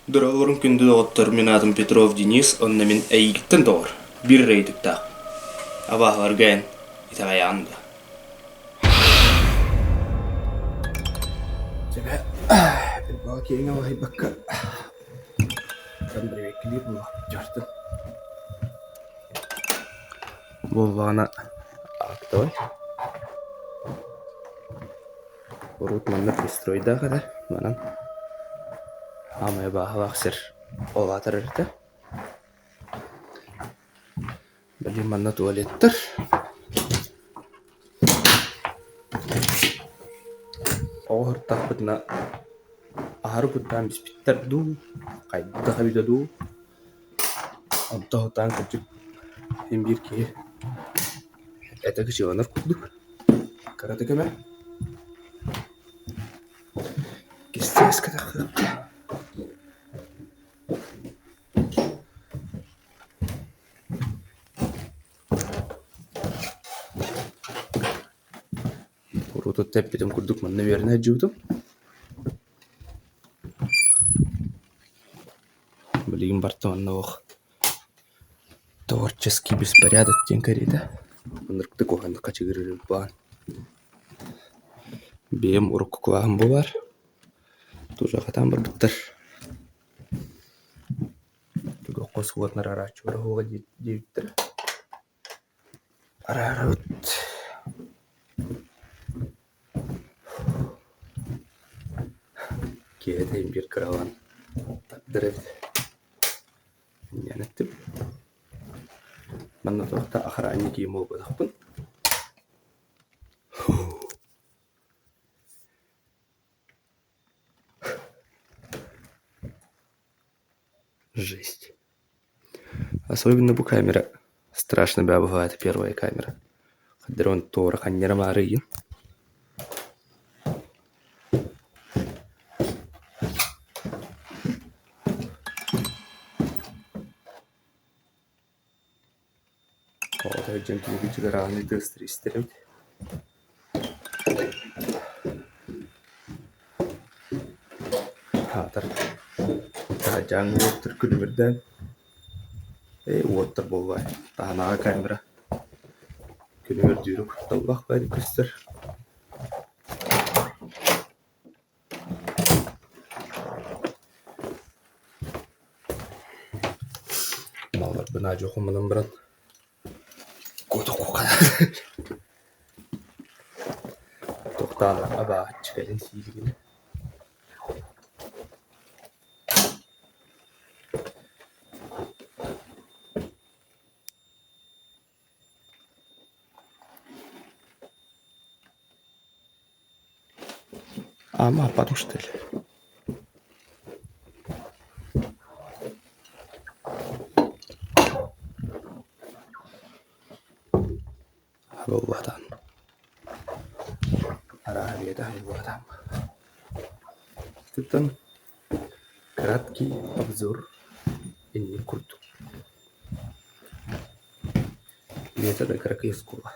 Дорооборун күндү доҕоттор, мин аатым Петров Денис, онно мин эйигиттэн доҕор, биир эрэ ыйытыктаах. Абааһыларга эн итэҕэйэҕин дуо? Дьэ, бэл киэҥ аллайбакка Андреевкилиир буолуохпут дьартын. Буоллаҕына актовай. Урут манна пристройдаах этэ, манан хаамай абааһылаах сир ол аатырар этэ. Билигин манна туалеттар. Оҕо сырыттахпытына аһары куттаан биспиттэр дуу, хайдах эбитэ дуу, онтон сылтаан кырдьык син биир киһи этэ кычыаланар курдук. Кыратык эмэ кистиэскэ тахсыахха. Урут эппитим курдук манна үөрэнэ сылдьыбытым. Билигин барыта манна олох творческий беспорядок диэн кэриэтэ. Ынырыктык уһаннык хачыгырыыр баан. Бэйэм урукку кылааһым буолар. Тоже хатаан барбыттар. Тугу суотунар арааччылар оһуоҕа диэбиттэрэ. Араарабыт. Киэһэ биир кыралаан тардар эбит. Инньэни эттим. Манна туох да охранник киһи буолбатахпын. Жесть. Особенно бу камера страшно баа быһаата первая камера. Дрон туора ханньара маарыйын. Оҕо дьон кинигэ чыгарааны тыастары истэр эбит. Аатар таһырдьааҥҥы уоттар күлүмүрдээн, ээ уоттар буоллаҕай, таһынааҕы камера күлүмүрдүүрэ кутталлаах баҕайытык көстөр. Малларбын аа-дьуо хомунан баран Туохтаан абааһыччы кэлин сиилигинэ Ама что ли? Буолбатан Арааһа буолбатам. Тутан краткий обзор инник курдук. Метода кыракый оскуола.